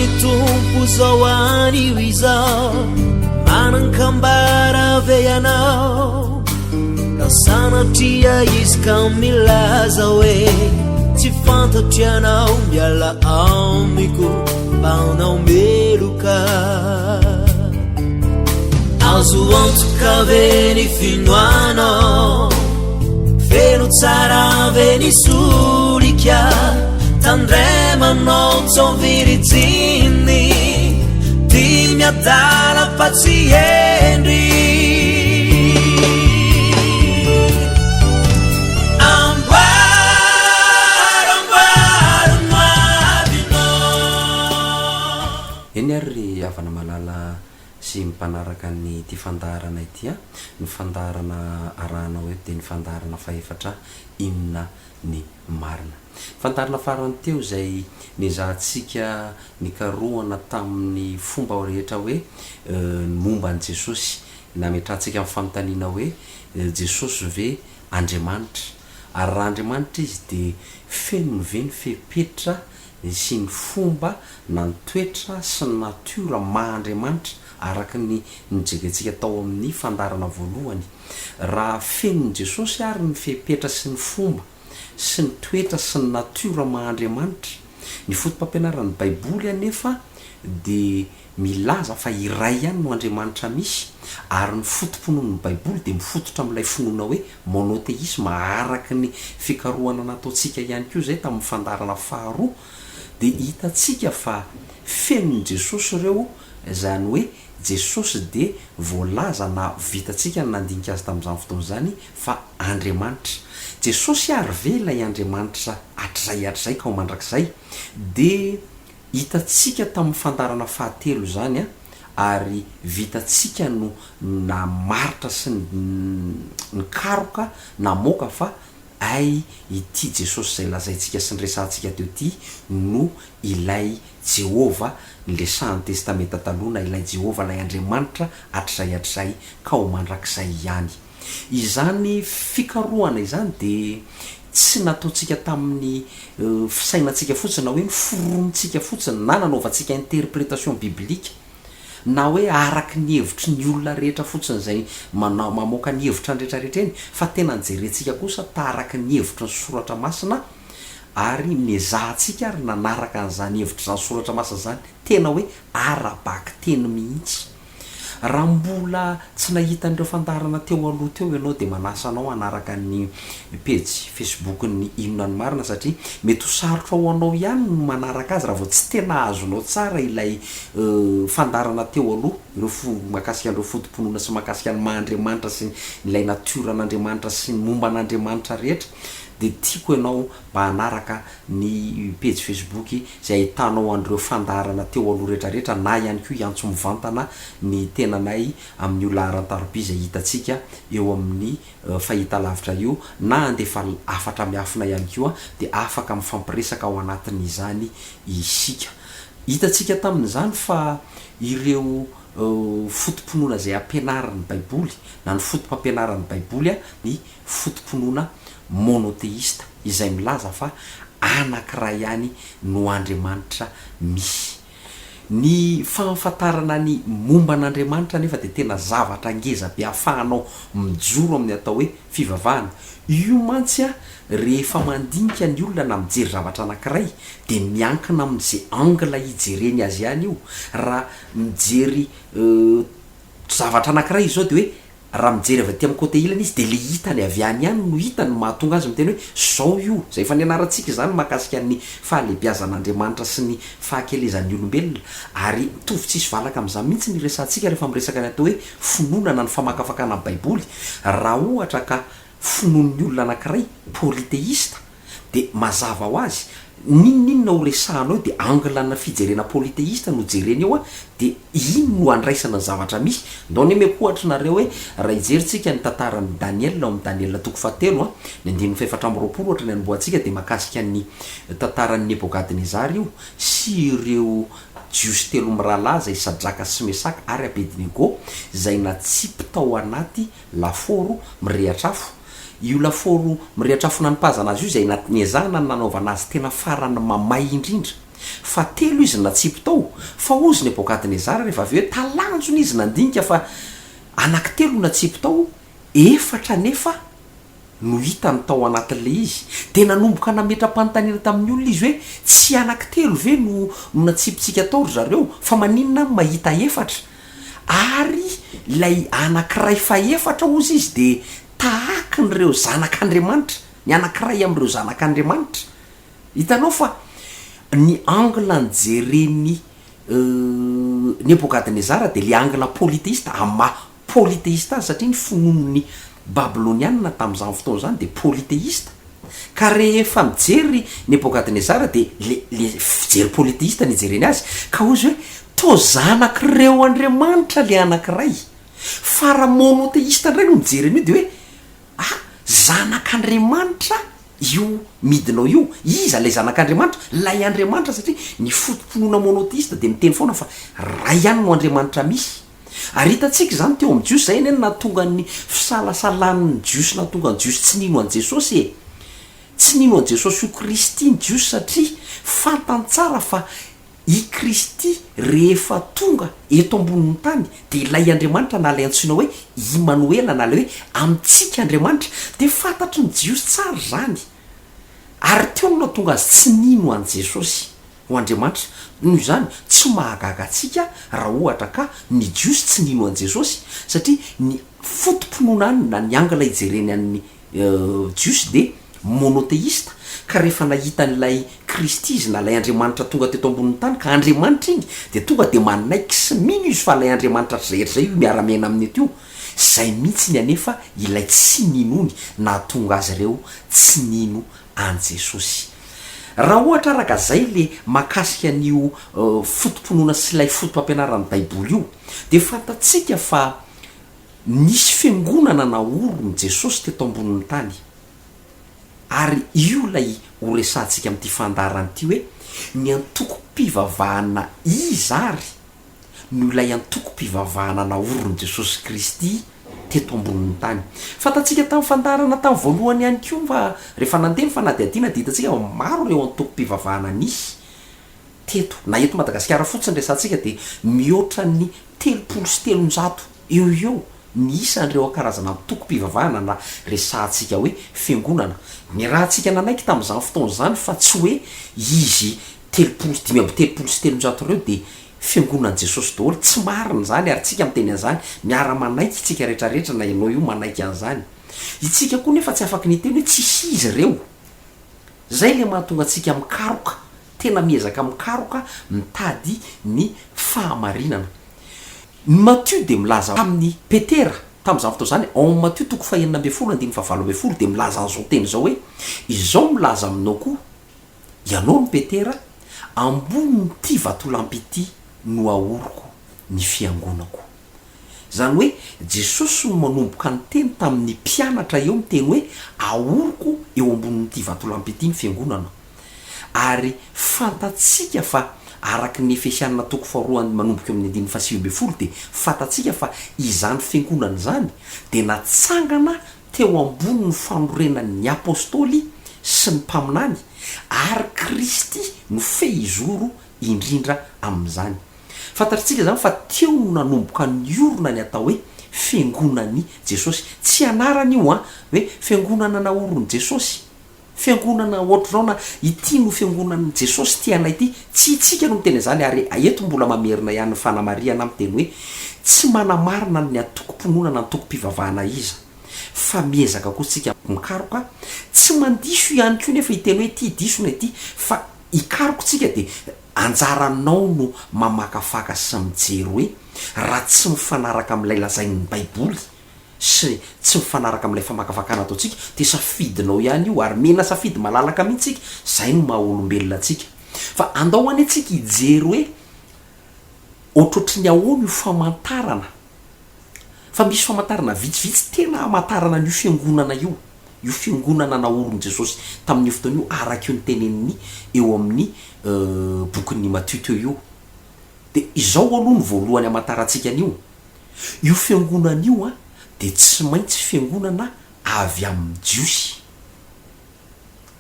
Amin'ny Tompo izao anio izao, manan-kambara ve ianao? Raha sanatria izy ka milaza hoe tsy fantatro ianao, miala amiko mpanao meloka. Azo antoka ve ny finoanao? Feno tsara ve ny solika? Tandremanao tsao virijiny, tia miadala fa tsy hendry. Amboaro, amboaro ny hoavinao. Eny ary ry havana malala sy mpanaraka ny ity fandaharana ity a! Ny fandaharana arahanao eto dia ny fandaharana fahefatra inona ny marina. Fandaharana farany teo izay nezahantsika nikarohana tamin'ny fomba rehetra hoe ny momba an'i Jesosy. Nametrahantsika ny fanontaniana hoe Jesosy ve Andriamanitra? Ary raha Andriamanitra Izy dia fenony ve ny fepetra sy ny fomba na ny toetra sy ny natiora maha Andriamanitra araka ny nojerentsika tao amin'ny fandaharana voalohany? Raha fenon'i Jesosy àry ny fepetra sy ny fomba sy ny toetra sy ny natiora maha Andriamanitra, ny fotopampianaran'ny Baiboly anefa dia milaza fa iray ihany no Andriamanitra misy, ary ny foto-pinoan'ny Baiboly dia mifototra amin'ilay finoana hoe monotheisme araka ny fikarohana nataontsika ihany koa izay tamin'ny fandaharana faharoa dia hitantsika fa fenon'i Jesosy ireo, izany hoe Jesosy dia voalaza na vitantsika ny nandinika azy tamin'izany fotoana izany fa Andriamanitra. Jesosy ary ve ilay Andriamanitra hatrizay hatrizay ka ho mandrakizay? Dia hitantsika tamin'ny fandaharana fahatelo izany ary vitantsika no namaritra sy nikaroka namoaka fa Hay ity Jesosy izay lazaintsika sy niresahantsika teo ity no ilay Jehovah niresahan'ny Testamenta Taloha na ilay Jehovah ilay Andriamanitra hatrizay hatrizay ka ho mandrakizay ihany. Izany fikarohana izany dia tsy nataontsika tamin'ny fisainantsika fotsiny na hoe noforonintsika fotsiny na nanaovantsika interprétation biblique na hoe araky ny hevitry ny olona rehetra fotsiny izay manao mamoaka ny hevitra ny rehetra rehetra eny fa tena nijerentsika kosa taharaky ny hevitry ny soratra masina ary nezahantsika ary nanaraka an'izany hevitr'izany soratra masina izany tena hoe ara-bakiteny mihitsy. Raha mbola tsy nahita an'ireo fandaharana teo aloha teo ianao dia manasa anao hanaraka ny pejy Facebook-n'ny Inona ny Marina satria mety ho sarotra ho anao ihany ny manaraka azy raha vao tsy tena azonao tsara ilay fandaharana teo aloha, ireo fo mahakasika an'ireo foto-pinoana sy mahakasika ny maha Andriamanitra sy ilay natioran'Andriamanitra sy ny momba an'Andriamanitra rehetra dia tiako ianao mba hanaraka ny pejy Facebook izay ahitanao an'ireo fandaharana teo aloha rehetrarehetra na ihany koa hiantso mivantana ny tenanay amin'io laharan-taroby izay hitantsika eo amin'ny fahitalavitra io na handefa hafatra miafina ihany koa dia afaka mifampiresaka ao anatin'izany isika. Hitantsika tamin'izany fa ireo foto-pinoana izay ampianarin'ny Baiboly na ny foto-pampianaran'ny Baiboly ny foto-pinoana mônôteista izay milaza fa anankiray ihany no Andriamanitra misy. Ny fahafantarana ny momba an'Andriamanitra anefa dia tena zavatra ngeza be ahafahanao mijoro amin'ny atao hoe fivavahana. Io mantsy an, rehefa mandinika ny olona na mijery zavatra anankiray dia miankina amin'izay angle ijereny azy ihany io. Raha mijery zavatra anankiray izy izao dia hoe Raha mijery avy aty amin'ny côté ilany izy dia le hitany avy any ihany no hitany no mahatonga azy miteny hoe zao io, izay efa nianarantsika izany mahakasika ny fahalebiazan'Andriamanitra sy ny fahakelezan'ny olombelona ary mitovy tsisy valaka amin'izany mihitsy ny resahantsika rehefa miresaka ny atao hoe finoana na ny famakafakana ny baiboly raha ohatra ka finoan'ny olona anankiray polythéiste Dia mazava ho azy, n'inon'inona ho resahanao eo dia angle-na fijerena polythéiste no jerena eo an, dia iny no andraisana ny zavatra misy. Ndao anie omeko ohatra nareo hoe raha hijery tsika ny tantaran'i Daniel ao amin'ny Daniel toko fahatelo an, ny andininy fahefatra amby roapolo ohatra ny anombohantsika dia mahakasika ny tantaran'i Nebokadnezara io sy ireo Jiosy telo mirahalahy izay Sadraka sy Mesaka ary Abednego izay natsipy tao anaty lafaoro mirehatra afo. Io lafaoro mirehatra afo nanipazana azy io izay nezahana ny nanaovana azy tena farany mamay indrindra. Fa telo izy natsipy tao, fa hozy Nebokadnezara rehefa avy eo talanjona izy nandinika fa anankitelo no natsipy tao, efatra anefa no hitany tao anatin'ilay izy. Dia nanomboka nametra-panontaniana tamin'ny olona izy hoe, Tsy anankitelo ve no no natsipintsika tao ry zareo? Fa maninona aho no mahita efatra? Ary ilay anankiray fahefatra, hozy izy, dia tahakin'ireo zanak'Andriamanitra, ny anankiray amin'ireo zanak'Andriamanitra. Hitanao fa ny angle nijeren'i Nebokadnezara dia ilay angle polythéiste, amin'ny maha polythéiste azy, satria ny finoan'ny Babylonianina tamin'izany fotoana izany dia polythéiste. Ka rehefa mijery Nebokadnezara dia le le fijery polythéiste no ijereny azy, ka hoy izy hoe, toa zanak'ireo andriamanitra ilay anankiray. Fa raha monothéiste indray no mijery an'io dia hoe, ah, zanak'Andriamanitra io midina ao io. Iza ilay zanak'Andriamanitra? Ilay Andriamanitra, satria ny foto-pinoana monothéiste dia miteny foana fa Ray ihany no Andriamanitra misy. Ary hitantsika izany teo amin'ny Jiosy, izay anie no nahatonga ny fisalasalan'ny Jiosy, nahatonga ny Jiosy tsy nino an'i Jesosy e! Tsy nino an'i Jesosy ho Kristy ny Jiosy satria fantany tsara fa i Kristy rehefa tonga eto ambonin'ny tany dia ilay Andriamanitra na ilay antsoina hoe Imanoela na ilay hoe amintsika Andriamanitra, dia fantatry ny Jiosy tsara izany. Ary teo no nahatonga azy tsy nino an'i Jesosy ho Andriamanitra. Noho izany, tsy mahagaga antsika raha ohatra ka ny Jiosy tsy nino an'i Jesosy, satria ny foto-pinoana any na ny angle ijereny an'ny Jiosy dia monotheista, ka rehefa nahita an'ilay Kristy izy na ilay Andriamanitra tonga teto ambonin'ny tany, ka Andriamanitra iny, dia tonga dia manaiky sy mino izy fa ilay Andriamanitra hatrizay hatrizay io miara-miaina aminy eto io. Izay mihitsiny anefa ilay tsy ninoany nahatonga azy ireo tsy nino an'i Jesosy. Raha ohatra araka izay le mahakasika an'io foto-pinoana sy ilay foto-pampianaran'ny Baiboly io, dia fantatsika fa nisy fiangonana naorin'i Jesosy teto ambonin'ny tany. Ary io ilay horesahantsika amin'ity fandaharana ity hoe ny antokom-pivavahana iza ary no ilay antokom-pivavahana naorin'i Jesosy Kristy teto ambonin'ny tany. Fantatsika tamin'ny fandaharana tamin'ny voalohany ihany koa fa rehefa nandeha ny fanadihadiana dia hitantsika fa maro ireo antokom-pivavahana nisy teto. Na eto Madagasikara fotsiny resahantsika dia mihoatra ny 330 eo ho eo ny isan'ireo karazana antokom-pivavahana na resahantsika hoe fiangonana. Niarahantsika nanaiky tamin'izany fotoana izany fa tsy hoe izy 30, 335 ireo dia fiangonan'i Jesosy daholo, tsy marina izany ary tsika miteny an'izany, miara manaiky tsika rehetra rehetra na ianao io manaiky an'izany. Itsika koa nefa tsy afaky ny hiteny hoe tsisy izy ireo. Zay le mahatonga antsika mikaroka, tena miezaka mikaroka mitady ny fahamarinana. Ny Matio dia milaza tamin'i Petera tamin'izany fotoana izany, ao amin'ny Matio toko fahenina ambin'ny folo andininy fahavalo ambin'ny folo dia milaza an'izao teny izao hoe, Izao milaza aminao koa, Ianao no Petera, ambonin'ity vatolampy ity no ahoriko ny fiangonako. Izany hoe Jesosy no manomboka niteny tamin'ny mpianatra eo miteny hoe ahoriko eo ambonin'ity vatolampy ity ny fiangonana. Ary fantatsika fa araka ny Efesianina toko faharoa manomboka eo amin'ny andininy faha-19 dia fantatsika fa izany fiangonana izany dia natsangana teo ambonin'ny fanorenan'ny Apostoly sy ny mpaminany, ary Kristy no fehizoro indrindra amin'izany. Fantatritsika izany fa teo no nanomboka niorina ny atao hoe Fiangonan'i Jesosy. Tsy anarana io an, hoe Fiangonana naorin'i Jesosy. Fiangonana ohatr'izao na ity no fiangonan'i Jesosy tianay ity. Tsy itsika no miteny an'izany ary eto mbola mamerina ihany ny fanamarihana miteny hoe tsy manamarina ny antokom-pinoana na antokom-pivavahana iza fa miezaka koa tsika mikaroka, tsy mandiso ihany koa nefa hiteny hoe ity diso na ity fa hikaroka tsika dia anjaranao no mamakafaka sy mijery hoe raha tsy mifanaraka amin'ilay lazain'ny baiboly sy tsy mifanaraka amin'ilay famakafakana ataontsika dia safidinao ihany io ary mena safidy malalaka mihitsy tsika, zay no maha olombelona antsika. Fa andao anie tsika hijery hoe ohatrohatry ny ahoana io famantarana fa misy famantarana vitsivitsy tena hamantarana an'io fiangonana io, io fiangonana naorin'i Jesosy tamin'io fotoana io araka io noteneniny eo amin'ny bokin'i Matio teo io. Dia izao aloha no voalohany hamantarantsika an'io, Io fiangonana io dia tsy maintsy fiangonana avy amin'ny Jiosy.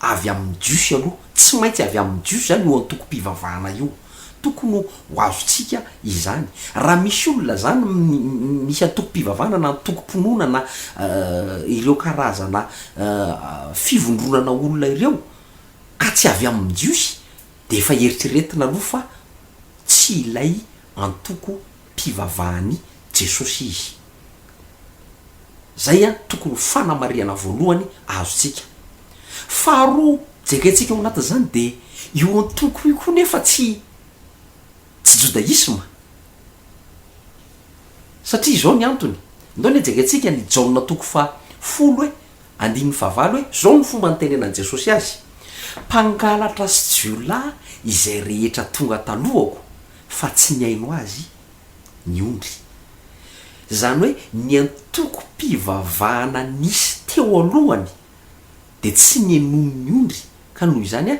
Avy amin'ny Jiosy aloha. Tsy maintsy avy amin'ny Jiosy izany io antokom-pivavahana io. Tokony ho azontsika izany. Raha misy olona izany misy antokom-pivavahana na antokom-pinoana na ireo karazana fivondronana olona ireo ka tsy avy amin'ny Jiosy dia efa eritreretina aloha fa tsy ilay antokom-pivavahan'i Jesosy izy. Zay an tokony ho fanamarihana voalohany azontsika. Faharoa jerentsika ao anatin'izany dia io antoko io koa nefa tsy tsy jodaisma. Satria izao ny antony, ndao anie jerentsika ny Jaona toko faha folo e, andininy fahavalo e, zao no fomba nitenenan'i Jesosy azy, Mpangalatra sy jiolahy izay rehetra tonga talohako fa tsy nihaino azy ny ondry. Izany hoe ny antokom-pivavahana nisy teo alohany dia tsy nenoin'ny ondry ka noho izany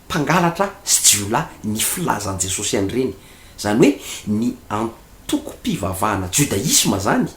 mpangalatra sy jiolahy ny filazan'i Jesosy an'ireny. Izany hoe ny antokom-pivavahana judaisme izany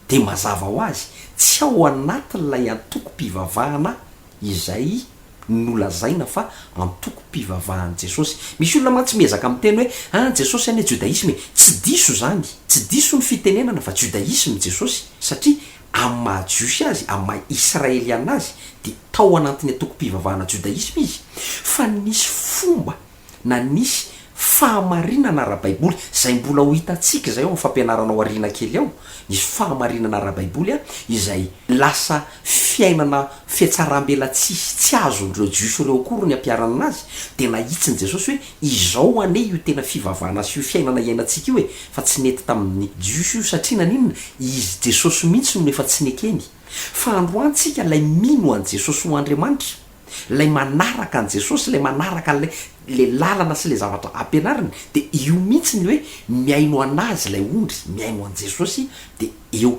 dia mazava ho azy tsy ao anatin'ilay antokom-pivavahana izay nolazaina fa antokom-pivavahan'i Jesosy. Misy olona mantsy miezaka miteny hoe, ah, Jesosy anie judaisme e! Tsy diso izany. Tsy diso ny fitenenana fa judaisme Jesosy, satria amin'ny maha jiosy azy, amin'ny maha israeliana azy, dia tao anantin'ny antokom-pivavahana judaisme izy. Fa nisy fomba na nisy fahamarinana ara-baiboly, izay mbola ho hitantsika izay ao amin'ny fampianarana ao aoriana kely ao, nisy fahamarinana ara-baiboly izay lasa fiainana fihatsarambelatsihy tsy azon'ireo Jiosy ireo akory ny ampiharana azy, dia nahitsin'i Jesosy hoe izao anie io tena fivavahana sy io fiainana iainantsika io e, fa tsy nety tamin'ny Jiosy io satria naninona? Izy Jesosy mihitsy no efa tsy nekeny. Fa androany tsika ilay mino an'i Jesosy ho Andriamanitra, Ilay manaraka an'i Jesosy, ilay manaraka an'ilay ilay lalana sy ilay zavatra ampianariny, dia io mihitsy ny hoe mihaino an'Azy ilay ondry, mihaino an'i Jesosy dia eo.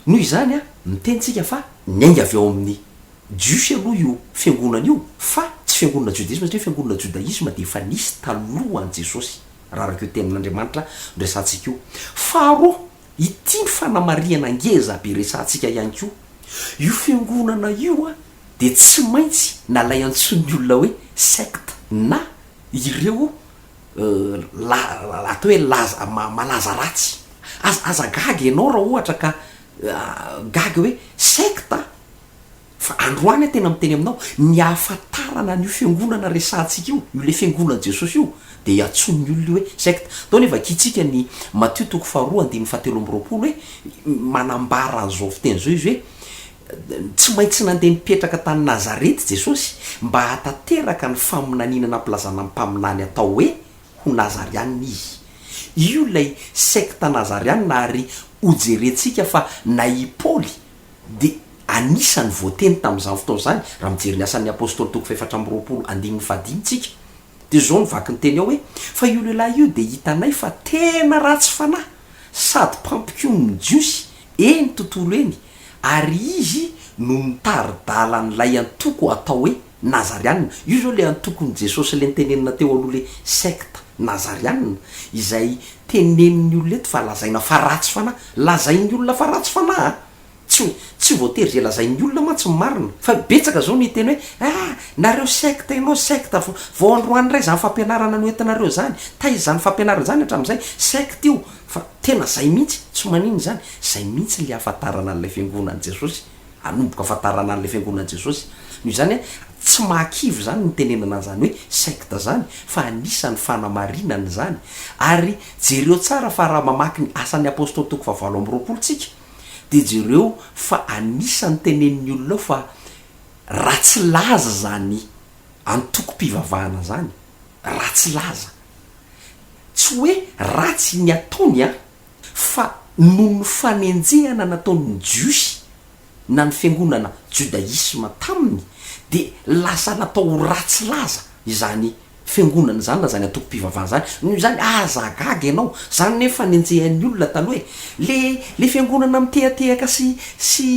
Noho izany an, miteny tsika fa niainga avy ao amin'ny Jiosy aloha io fiangonana io, fa tsy fiangonana Judaisme satria fiangonana Judaisme dia efa nisy talohan'i Jesosy, raha araka io tenin'Andriamanitra noresahantsika io. Faharoa, ity ny fanamarihana ngeza be resahantsika ihany koa, io fiangonana io an, dia tsy maintsy nalay antsoin'ny olona hoe secte na ireo la atao hoe laza malaza ratsy. Aza aza gaga ianao raha ohatra ka gaga hoe secte fa androany aho tena miteny aminao ny ahafantarana an'io fiangonana resahantsika io, io le fiangonan'i Jesosy io dia antsoin'ny olona io hoe secte. Ndao anie vakintsika ny Matio toko faharoa andininy fahatelo amby 20 hoe manambara an'izao fiteny izao izy hoe Tsy maintsy nandeha nipetraka tany Nazarety Jesosy mba hahatanteraka ny faminaniana nampilazana ny mpaminany atao hoe ho Nazarianina izy. Io ilay sekta Nazarianina ary hojerentsika fa na i Paoly dia anisan'ny voateny tamin'izany fotoana izany, raha mijery ny Asan'ny Apostoly toko fahefatra amby 20 andininy fahadimy tsika dia izao no vaky ny teny ao hoe, Fa io lehilahy io dia hitanay fa tena ratsy fanahy sady mpampikomy ny Jiosy eny tontolo eny ary izy no nitari-dalan'ilay antoko atao hoe Nazarianina. Io izao ilay antokon'i Jesosy ilay notenenina teo aloha ilay sekta Nazarianina, izay tenenin'ny olona eto fa lazaina fa ratsy fanahy. Lazain'ny olona fa ratsy fanahy an! Tsy tsy voatery izay lazain'ny olona mantsy ny marina. Fa betsaka izao ny hiteny hoe ah! nareo sekta ianao sekta vao vao androany indray izany fampianarana noentinareo izany, taiza izany fampianarana izany hatramin'izay, sekta io. Fa tena zay mihitsy, tsy maninona izany, zay mihitsy le ahafantarana an'ilay fiangonan'i Jesosy, hanomboka ahafantarana an'ilay fiangonan'i Jesosy. Noho izany, tsy mahakivy izany ny nitenenana an'izany hoe secte izany, fa anisan'ny fanamarinana izany. Ary jereo tsara fa raha mamaky ny Asan'ny Apostoly toko fahavalo amby 20 tsika, dia jereo fa anisan'ny tenenin'ny olona ao fa ratsy laza izany antokom-pivavahana izany, ratsy laza. Tsy hoe ratsy ny ataony an, fa noho ny fanenjehana nataon'ny Jiosy na ny fiangonana Judaisme taminy dia lasa natao ho ratsy laza izany fiangonana izany na izany antokom-pivavahana izany. Noho izany aza gaga ianao, izany anie fanenjehan'ny olona taloha e! Le le fiangonana mitehatehaka sy sy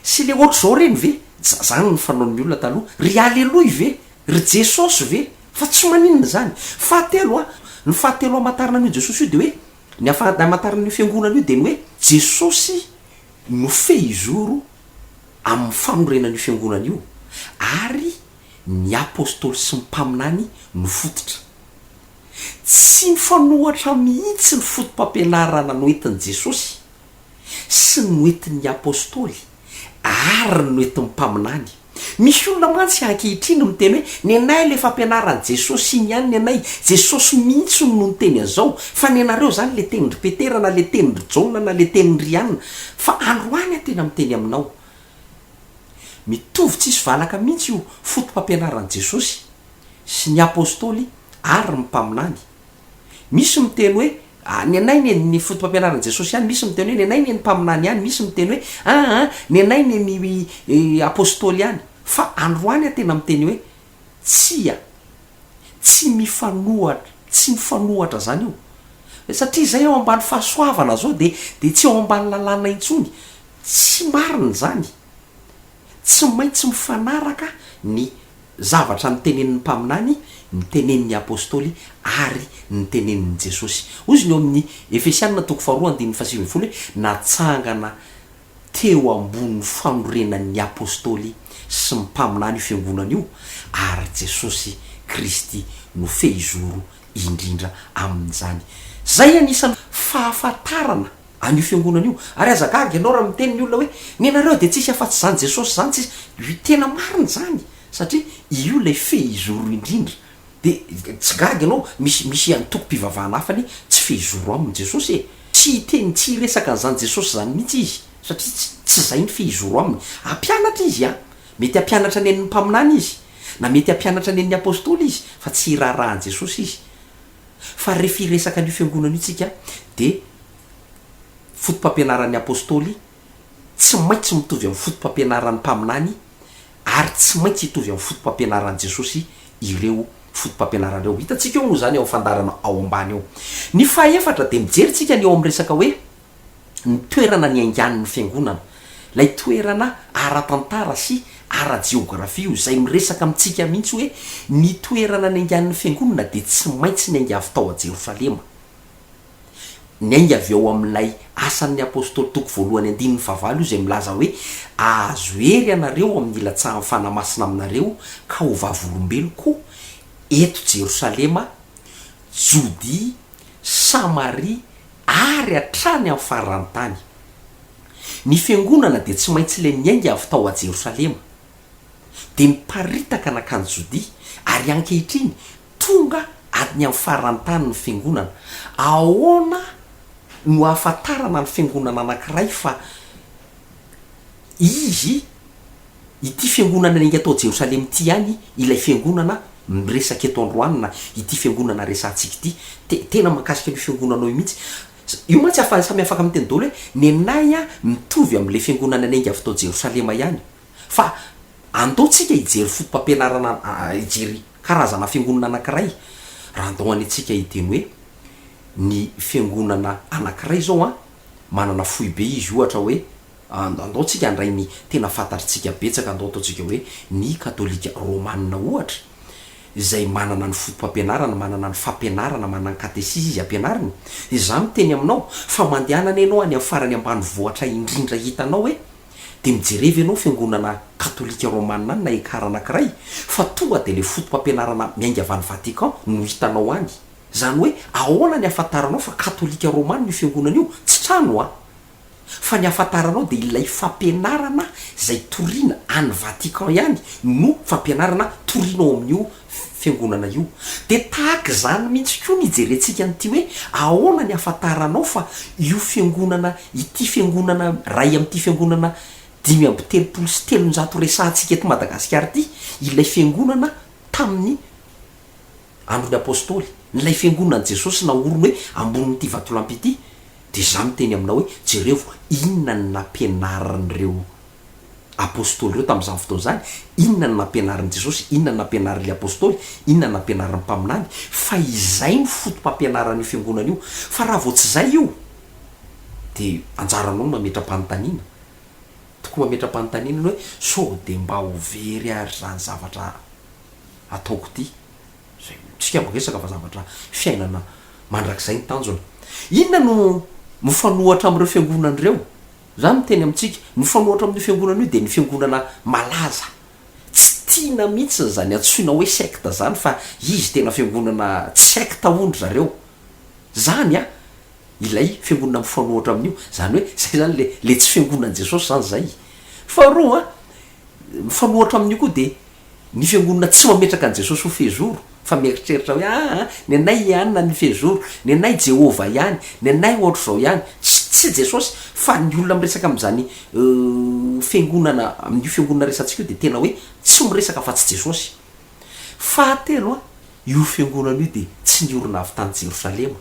sy le ohatr'izao ireny ve? Zany ny fanaon'ny olona taloha. Ry Aleloia ve? Ry Jesosy ve? Fa tsy maninona izany. Fahatelo a, ny fahatelo hamantarana an'io Jesosy io dia hoe, ny afa- hamantarana an'io fiangonana io dia ny hoe Jesosy no fehizoro amin'ny fanorenana io fiangonana io ary. ny Apostoly sy ny Mpaminany no fototra. Tsy mifanohatra mihitsy ny foto-pampianarana noentin'i Jesosy sy ny noentin'ny Apostoly ary ny noentin'ny Mpaminany. Misy olona mantsy ankehitriny miteny hoe, nenay ilay fampianaran'i Jesosy iny ihany nenay, Jesosy mihitsy no niteny an'izao, fa nenareo izany ilay tenin-dry Petera na ilay tenin-dry Jaona na ilay tenin-dry Anna. Fa androany aho tena miteny aminao, mitovy tsisy valaka mihitsy io foto-pampianaran'i Jesosy sy ny Apostoly ary ny mpaminany. Misy miteny hoe, ah, ny anay ny ny foto-pampianaran'i Jesosy ihany, misy miteny hoe ny anay ny ny mpaminany ihany, misy miteny hoe aa ny anay ny ny apostoly ihany. Fa androany aho tena miteny hoe tsia, tsy mifanohatra, tsy mifanohatra zany io. Satria zay ao ambany fahasoavana zao de de tsy ao ambany lalàna intsony. Tsy marina izany. Tsy maintsy mifanaraka ny zavatra notenenin'ny mpaminany, notenenin'ny apostoly ary notenenin'i Jesosy. Hoy izy ny ao amin'ny Efesianina toko faharoa andininy fahasivy ambin'ny folo hoe, Natsangana teo ambonin'ny fanorenan'ny apostoly sy ny mpaminany io fiangonana io, ary Jesosy Kristy no fehizoro indrindra amin'izany. Izay anisan'ny fahafantarana an'io fiangonana io. Ary aza gaga ianao raha miteny ny olona hoe, ny anareo dia tsisy afa-tsy izany Jesosy izany, tsisy. Io tena marina izany, satria io ilay fehizoro indrindra. Dia tsy gaga ianao, misy misy antokom-pivavahana hafa anie tsy fehizoro aminy Jesosy e! Tsy hiteny, tsy hiresaka an'izany Jesosy izany mihitsy izy, satria tsy tsy izay ny fehizoro aminy. Hampianatra izy an! Mety hampianatra ny an'ny mpaminany izy, na mety hampianatra ny an'ny apostoly izy, fa tsy hiraharaha an'i Jesosy izy. Fa rehefa hiresaka an'io fiangonana io tsika dia foto-pampianaran'ny apostoly tsy maintsy mitovy amin'ny foto-pampianaran'ny mpaminany ary tsy maintsy hitovy amin'ny foto-pampianaran'i Jesosy ireo foto-pampianarana ireo. Hitantsika eo moa izany ao amin'ny fandaharana ao ambany ao. Ny fahaefatra dia mijery tsika ny eo amin'ny resaka hoe ny toerana niaingan'ny fiangonana, ilay toerana ara-tantara sy ara-jeografia io, izay miresaka amintsika mihitsy hoe ny toerana niaingan'ny fiangonana dia tsy maintsy niainga avy tao a Jerosalema. Niainga avy ao amin'ilay Asan'ny Apostoly toko voalohany andininy fahavalo io izay milaza hoe ahazo hery ianareo amin'ny hilatsahan'ny Fanahy Masina aminareo ka ho vavolombeloko eto Jerosalema, Jodia, Samaria ary hatrany amin'ny faran'ny tany. Ny fiangonana dia tsy maintsy ilay niainga avy tao a Jerosalema, dia niparitaka nankany Jodia, ary ankehitriny tonga any amin'ny faran'ny tany ny fiangonana. Ahoana no ahafantarana ny fiangonana anankiray fa izy Ity fiangonana niainga tao Jerosalema ity ihany ilay fiangonana miresaka eto androany na ity fiangonana resahantsika ity. Te, tena mahakasika an'io fiangonanao io mihitsy. Io mantsy afa, samy afaka miteny daholo hoe nenay an mitovy amin'ilay fiangonana niainga avy tao Jerosalema ihany. Fa andao tsika hijery foto-pampianarana, hijery karazana fiangonana anankiray. Raha andao anie tsika hiteny hoe ny fiangonana anankiray izao an, manana foibe izy ohatra hoe Andao tsika handray ny tena fantatritsika betsaka, andao ataontsika hoe ny katolika romana ohatra, izay manana ny foto-pampianarana, manana ny fampianarana, manana ny katesizy izy ampianariny, izaho miteny aminao fa mandehana anie ianao any amin'ny farany ambanivohitra indrindra hitanao hoe dia mijereva ianao fiangonana katolika romana any na ekar anankiray fa tonga dia ilay foto-pampianarana miainga avy any Vatican no hitanao any. Izany hoe ahoana ny ahafantaranao fa katolika romana io fiangonana io? Tsy trano an! Fa ny ahafantaranao dia ilay fampianarana izay toriana any Vatican ihany no fampianarana toriana ao amin'io fiangonana io. Dia tahaka izany mihitsy koa ny hijerentsika an'ity hoe ahoana ny ahafantaranao fa io fiangonana ity fiangonana iray amin'ity fiangonana 335 resahantsika eto Madagasikara ity ilay fiangonana tamin'ny Andron'ny Apostoly, ilay Fiangonan'i Jesosy naoriny hoe ambonin'ity vatolampy ity, dia izaho miteny aminao hoe, jerevo inona no nampianarin'ireo Apostoly ireo tamin'izany fotoana izany, inona no nampianarin'i Jesosy, inona no nampianarin'ilay Apostoly, inona no nampianarin'ny mpaminany, fa izay no foto-pampianaran'io Fiangonana io. Fa raha vao tsy izay io, dia anjaranao ny mametra-panontaniana. Tokony mametra-panontaniana ianao hoe, sao dia mba ho very ary izany zavatra ataoko ity. Izay tsika miresaka fa zavatra fiainana mandrakizay ny tanjona. Inona no mifanohatra amin'ireo fiangonana ireo? Za miteny amintsika, ny mifanohatra amin'io fiangonana io dia ny fiangonana malaza. Tsy tiana mihitsiny izany antsoina hoe secte izany fa izy tena fiangonana tsy secte hono ry zareo. Zany an! Ilay fiangonana mifanohitra amin'io. Izany hoe zay zany le le tsy fiangonan'i Jesosy zany zay. Faharoa an, mifanohitra amin'io koa dia ny fiangonana tsy mametraka an'i Jesosy ho fehizoro fa mieritreritra hoe aa ny anay i anona ny fehizoro, ny anay Jehovah ihany, ny anay ohatr'izao ihany. Tsy tsy Jesosy fa ny olona miresaka amin'izany fiangonana amin'io fiangonana resatsika io dia tena hoe tsy miresaka afa-tsy Jesosy. Fahatelo an, io fiangonana io dia tsy niorina avy tany Jerosalema,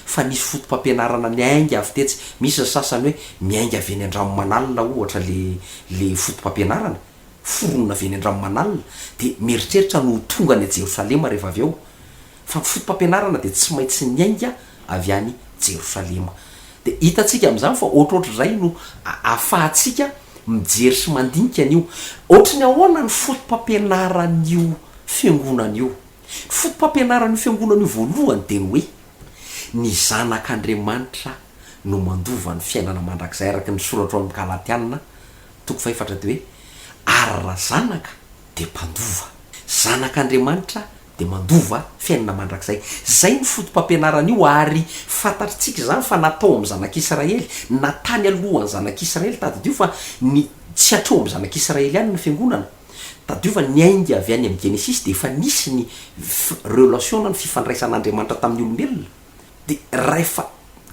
fa nisy foto-pampianarana niainga avy tetsy. Misy ny sasany hoe miainga avy eny Andranomanalina ohatra le le foto-pampianarana, foronina avy eny Andranomanalina, dia mieritreritra ny ho tonga any Jerosalema rehefa avy eo. Fa ny foto-pampianarana dia tsy maintsy niainga avy any Jerosalema. Dia hitantsika amin'izany fa ohatrohatr'izay no ahafahantsika mijery sy mandinika an'io. Ohatry ny ahoana ny foto-pampianaran'io fiangonana io? Ny foto-pampianaran'io fiangonana io voalohany dia ny hoe, ny zanak'Andriamanitra no mandova ny fiainana mandrakizay araka ny soratra ao amin'ny Galatiana toko fahefatra dia hoe, ary raha zanaka dia mpandova. Zanak'Andriamanitra dia mandova fiainana mandrakizay. Izay no foto-pampianarana io ary fantatritsika izany fa na tao amin'ny zanak'Israely na tany alohan'ny zanak'Israely, tadidio fa ny tsy hatreo amin'ny zanak'Israely ihany ny fiangonana, tadidio fa niainga avy any amin'ny Genesisy dia efa nisy ny relation na ny fifandraisan'Andriamanitra tamin'ny olombelona, dia rahefa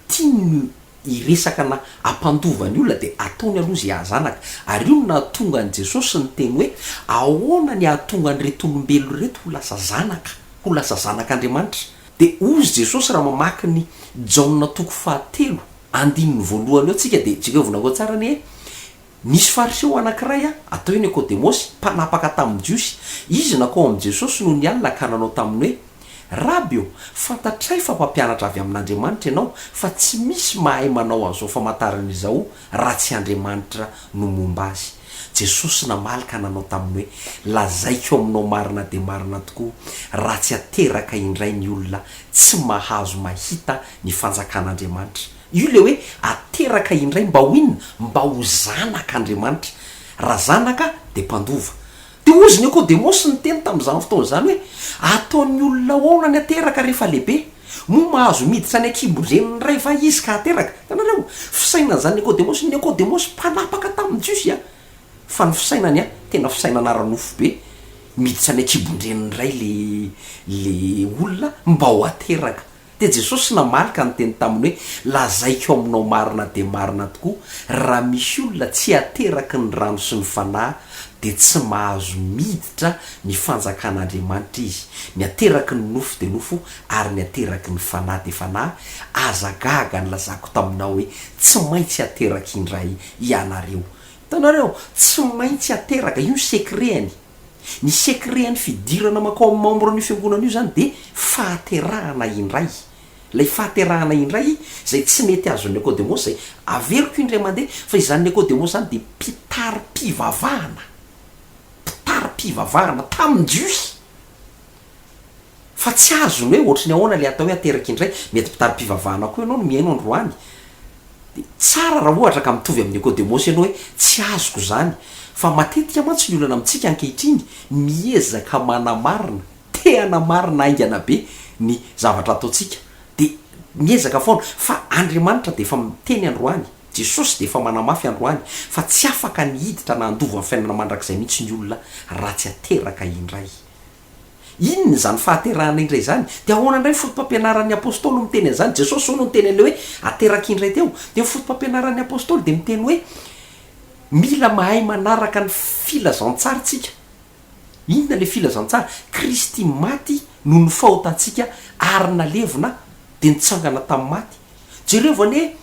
tiany ny hiresaka na hampandova ny olona dia ataony aloha izay hahazanaka. Ary io no nahatonga an'i Jesosy niteny hoe, ahoana ny hahatonga an'ireto olombelona ireto ho lasa zanaka, ho lasa zanak'Andriamanitra. Dia hozy Jesosy raha mamaky ny Jaona toko fahatelo andininy voalohany eo tsika dia jerevina ao tsara anie Nisy Fariseo anankiray, atao hoe Nikodemosy, mpanapaka tamin'ny Jiosy. Izy nankao amin'i Jesosy nony alina ka nanao taminy hoe, Raby ô, fantatray fa mpampianatra avy amin'Andriamanitra ianao, fa tsy misy mahay manao an'izao famantarana izao raha tsy Andriamanitra no momba azy. Jesosy namaly ka nanao taminy hoe, Lazaiko aminao marina dia marina tokoa, raha tsy ateraka indray ny olona, tsy mahazo mahita ny fanjakan'Andriamanitra. Io ilay hoe ateraka indray mba ho inona? Mba ho zanak'Andriamanitra. Raha zanaka dia mpandova. Dia hozy Nikodemosy niteny tamin'izany fotoana izany hoe, Ataon'ny olona ahoana ny ateraka rehefa lehibe? Moa mahazo miditra any an-kibon-dreniny indray va izy ka ateraka? Hitanareo? Fisainan'izany Nikodemosy. Nikodemosy mpanapaka tamin'ny Jiosy a! Fa ny fisainany a, tena fisainana ara-nofo be, miditra any an-kibon-dreniny indray le le olona mba ho ateraka. Dia Jesosy namaly ka niteny taminy hoe, Lazaiko aminao marina dia marina tokoa, raha misy olona tsy ateraky ny rano sy ny Fanahy, dia tsy mahazo miditra ny fanjakan'Andriamanitra izy. Ny ateraky ny nofo dia nofo, ary ny ateraky ny Fanahy dia fanahy. Aza gaga nilazako taminao hoe, Tsy maintsy ateraka indray ianareo. Hitanareo? Tsy maintsy ateraka, io ny secret-ny. Ny secret-n'ny fidirana mankao amin'ny membre-n'io fiangonana io izany dia fahaterahana indray. Ilay fahaterahana indray izay tsy mety azon'i Nikodemosy izay averiko indray mandeha fa izany Nikodemosy izany dia mpitari-pivavahana, mpitari-pivavahana tamin'ny Jiosy. Fa tsy azony hoe ohatry ny ahoana ilay atao hoe ateraka indray. Mety mpitari-pivavahana koa ianao no mihaino androany. Dia tsara raha ohatra ka mitovy amin'i Nikodemosy ianao hoe tsy azoko izany. Fa matetika mantsy ny olana amintsika ankehitriny, miezaka manamarina, te hanamarina haingana be ny zavatra ataontsika. Dia miezaka foana. Fa Andriamanitra dia efa miteny androany, Jesosy dia efa manamafy androany fa tsy afaka ny hiditra na handova ny fiainana mandrakizay mihitsy ny olona raha tsy ateraka indray. Inona izany fahaterahana indray izany? Dia ahoana indray ny fotopampianaran'ny Apostoly miteny an'izany? Jesosy izao no niteny an'ilay hoe ateraka indray teo. Dia ny fotopampianaran'ny Apostoly dia miteny hoe mila mahay manaraka ny filazantsara isika. Inona ilay filazantsara? Kristy maty noho ny fahotantsika ary nalevina dia nitsangana tamin'ny maty. Jerevo anie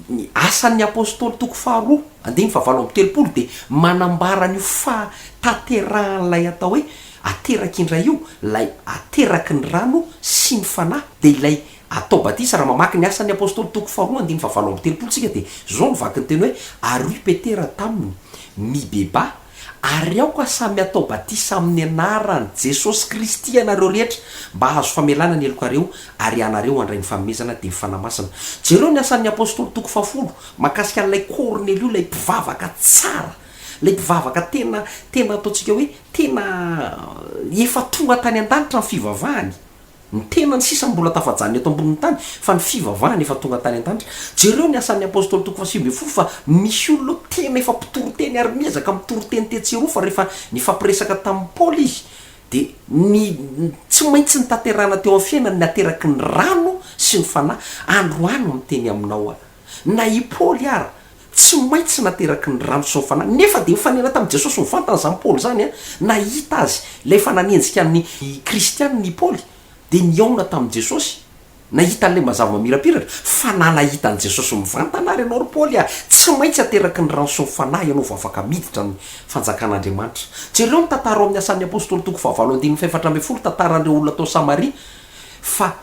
Ny Asan'ny Apostoly toko faharoa, andininy fahavalo amby telopolo dia manambara an'io fahatanterahan'ilay atao hoe ateraky indray io, ilay ateraky ny rano sy ny Fanahy, dia ilay atao batisa. Raha mamaky ny Asan'ny Apostoly toko faharoa, andininy fahavalo amby telopolo isika dia izao no vaky ny teny hoe, Ary hoy Petera taminy, Mibebaha, Ary aoka samy hatao batisa amin'ny anaran'i Jesosy Kristy ianareo rehetra, mba hahazo famelana ny helokareo, ary ianareo handray ny fanomezana, dia ny Fanahy Masina. Jereo ny Asan'ny Apostoly toko fahafolo, mahakasika an'ilay Kornelio, ilay mpivavaka tsara. Ilay mpivavaka tena, tena ataontsika hoe tena efa tonga tany an-danitra ny fivavahany. Ny tenany sisa no mbola tafajanona eto ambonin'ny tany, fa ny fivavahany efa tonga tany an-danitra. Jereo ny Asan'ny Apostoly toko faha-19 fa misy olona ao tena efa mpitory teny ary miezaka mitory teny tetsy eroa fa rehefa nifampiresaka tamin'i Paoly izy dia ny tsy maintsy notanterahina teo amin'ny fiainany ny ateraky ny rano sy ny Fanahy. Androany miteny aminao aho, na i Paoly ara tsy maintsy nateraky ny rano sy ny Fanahy, nefa dia nifanena tamin'i Jesosy mivantana izany Paoly izany an, nahita azy, ilay efa nanenjika ny kristianina i Paoly, dia nihaona tamin'i Jesosy, nahita an'ilay mazava mamirapiratra, fa na nahita an'i Jesosy mivantana ary ianao ry Paoly a, tsy maintsy ateraky ny rano sy ny Fanahy ianao vao afaka miditra ny fanjakan'Andriamanitra. Jereo ny tantara ao amin'ny Asan'ny Apostoly toko fahavalo andininy fahefatra ambinifolo, tantaran'ireo olona tao Samaria, fa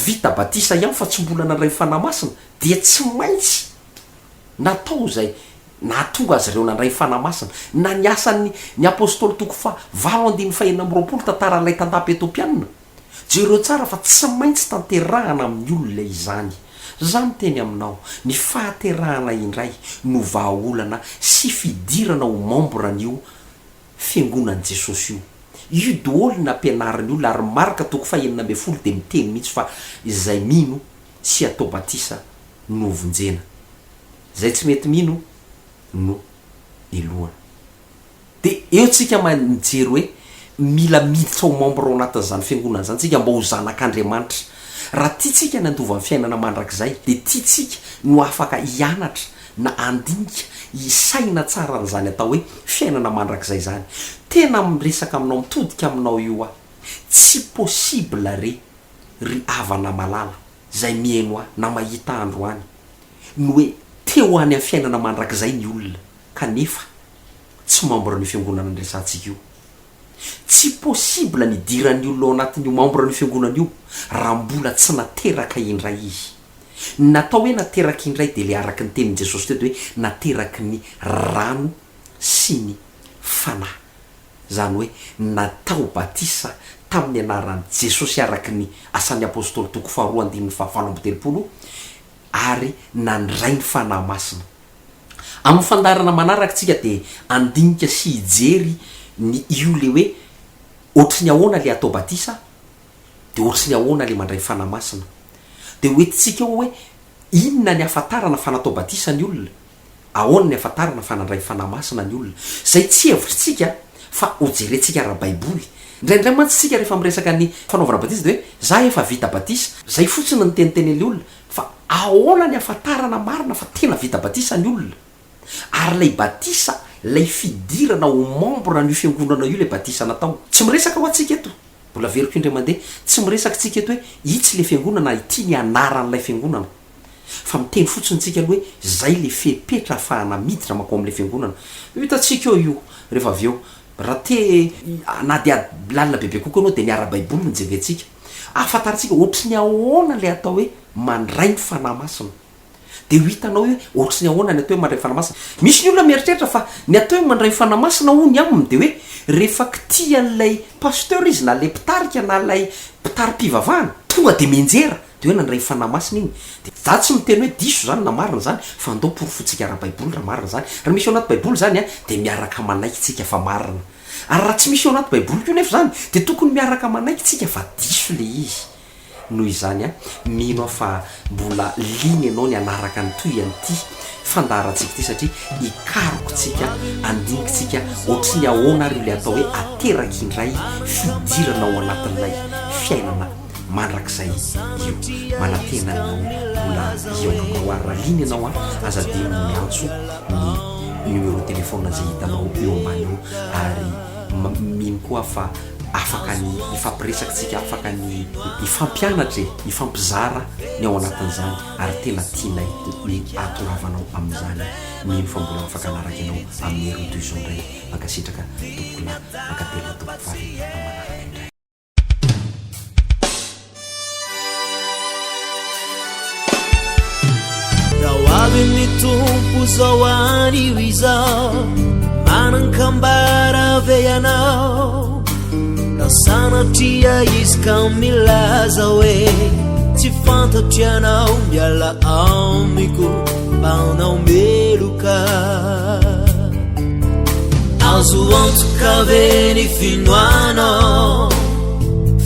vita batisa ihany fa tsy mbola nandray ny Fanahy Masina, dia tsy maintsy Natao izay nahatonga azy ireo nandray ny Fanahy Masina, na ny asan'ny ny Apostoly toko faha valo andininy faha 26 tantaran'ilay tantapa Etiopiana. Jereo tsara fa tsy maintsy tanterahana amin'ny olona izany. Za miteny aminao, ny fahaterahana indray no vahaolana sy fidirana ho membre an'io Fiangonan'i Jesosy io. Io doholy nampianarin'ny olona ary Marka toko faha 16 dia miteny mihitsy fa izay mino sy atao batisa no vonjena. Izay tsy mety mino no helohana. Dia eo tsika mijery hoe mila miditra ho membre ao anatin'izany fiangonana izany tsika mba ho zanak'Andriamanitra. Raha tiantsika ny handova ny fiainana mandrakizay dia tiantsika no afaka hianatra na handinika, hisaina tsara an'izany atao hoe fiainana mandrakizay izany. Tena miresaka aminao, mitodika aminao io aho. Tsy possible re ry havana malala. izay mihaino ahy na mahita ahy androany ny hoe te ho any amin'ny fiainana mandrakizay ny olona kanefa tsy membre an'io fiangonana niresahantsika io. Tsy possible ny hidiran'ny olona ao anatin'io membre an'io fiangonana io raha mbola tsy nateraka indray izy. Ny natao hoe nateraka indray dia ilay araka ny tenin'i Jesosy teo dia hoe nateraky ny rano sy ny fanahy. Izany hoe natao batisa tamin'ny anaran'i Jesosy araka ny Asan'ny Apostoly toko faharoa andininy fahavalo amby 30 ary nandray ny Fanahy Masina. Amin'ny fandaharana manaraka tsika dia handinika sy hijery ny io le hoe ohatry ny ahoana le atao batisa dia ohatry ny ahoana le mandray Fanahy Masina. Dia hoentintsika eo hoe inona ny hafantarana fa natao batisa ny olona. Ahoana ny ahafantarana fa nandray Fanahy Masina ny olona? Izay tsy hevitritsika fa hojerentsika ara-baiboly. Indraindray mantsy isika rehefa miresaka ny fanaovana batisa dia hoe za efa vita batisa. Izay fotsiny no nitenitenen'ilay olona. Fa ahoana ny ahafantarana marina fa tena vita batisa ny olona? Ary ilay batisa, ilay fidirana ho membre an'io fiangonana io ilay batisa natao. Tsy miresaka ho antsika eto. Mbola averiko indray mandeha, tsy miresaka tsika eto hoe itsy ilay fiangonana, ity ny anaran'ilay fiangonana. Fa miteny fotsiny tsika aloha hoe zay le fepetra ahafahana miditra makao amle fiangonana. Ho hitantsika eo io rehefa avy eo. Raha te hanadihady lalina bebe kokoa ianao dia ny ara-baiboly no jerentsika. Ahafantarantsika ohatry ny ahoana ilay atao hoe mandray ny Fanahy Masina. Dia ho hitanao hoe ohatry ny ahoana ny atao hoe mandray ny Fanahy Masina. Misy ny olona mieritreritra fa ny atao hoe mandray ny Fanahy Masina hono aminy dia hoe rehefa kitihan'ilay pasteur izy na ilay mpitarika na ilay mpitari-pivavahana tonga dia mianjera. Dia hoe nandray Fanahy Masina iny. Dia za tsy miteny hoe diso izany na marina izany, fa andao porofointsika ara-baiboly raha marina izany. Raha misy ao anaty baiboly izany an, dia miaraka manaiky tsika fa marina. Ary raha tsy misy ao anaty baiboly koa nefa izany, dia tokony miaraka manaiky tsika fa diso le izy. Noho izany an, mino aho fa mbola liana ianao ny hanaraka ny tohian'ity fandaharantsika ity satria hikaroka tsika, handinika tsika ohatry ny ahoana ary io le atao hoe ateraky indray fidirana ao anatin'ilay fiainana mandrakizay io. Manantena anao mbola hihaona aminao ary raha liana ianao an, aza adino ny miantso ny numéro téléphone izay hitanao eo ambany eo ary mino koa aho fa afaka ny hifampiresaka tsika, afaka ny hifampianatra e, hifampizara ny ao anatin'izany ary tena tianay ny hahatongavanao amin'izany. Mino fa mbola afaka hanaraka ianao amin'ny herin'ny toy izao indray. Mankasitraka tompokolahy, mankatelina tompokovavy amin'ny manaraka indray. Raha ho avy ny Tompo zao anio izao, manan-kambara ve ianao? Raha sanatria izy ka milaza hoe tsy fantatro ianao, miala amiko mpanao meloka. Azo antoka ve ny finoanao?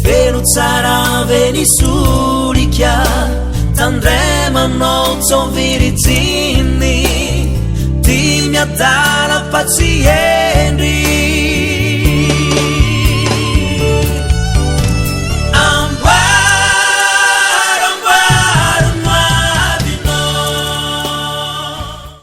Feno tsara ve ny solika? Tandremanao tsao virijiny. Ty miadala fa tsy hendry.